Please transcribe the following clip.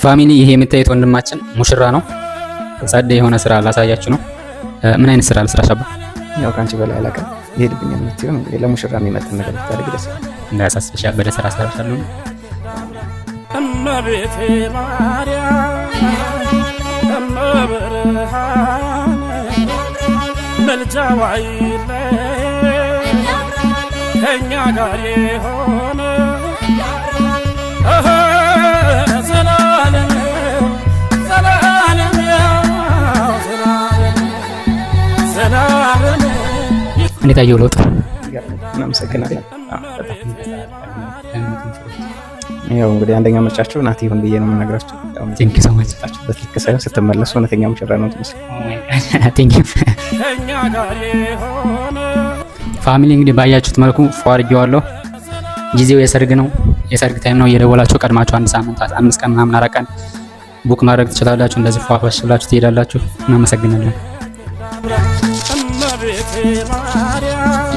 Family፣ ይሄ የምታዩት ወንድማችን ሙሽራ ነው። ጸዴ የሆነ ስራ ላሳያችሁ ነው። ምን አይነት ስራ ልስራ ሻባ? ያው ከአንቺ በላይ አላውቅም። ይሄድብኛል የምትይው እንግዲህ ለሙሽራ የሚመጥን ነገር ብታደርጊ ደስ ይላል። እንዳያሳስብሽ ያበደ ስራ ሰርቻለሁ። እመቤቴ ማርያም እመብርሃን ምልጃዋ አይለየን ከእኛ ጋር የሆነ ዘላለም ዘላለም ዘላለም ዘላለም። እንዴት አየው ለውጥ? እናመሰግናለን። አዎ፣ በጣም። ያው እንግዲህ አንደኛ ምርጫቸው ናቲ ይሁን ብዬ ነው የምነግራቸው። ያው Thank you so much. መጣችሁበት ልክ ሳይሆን ስትመለሱ እውነተኛ ሙሽራ ነው ትመስል። Thank you. ከእኛ ጋር የሆነ። Family፣ እንግዲህ ባያችሁት መልኩ ፏ አድርጌዋለሁ። ጊዜው የሰርግ ነው፣ የሰርግ time ነው። እየደወላችሁ ቀድማችሁ አንድ ሳምንት፣ 5 ቀን ምናምን 4 ቀን book ማድረግ ትችላላችሁ። እንደዚህ ፏ ፈሽ ብላችሁ ትሄዳላችሁ። እናመሰግናለን። እመቤቴ ማርያም።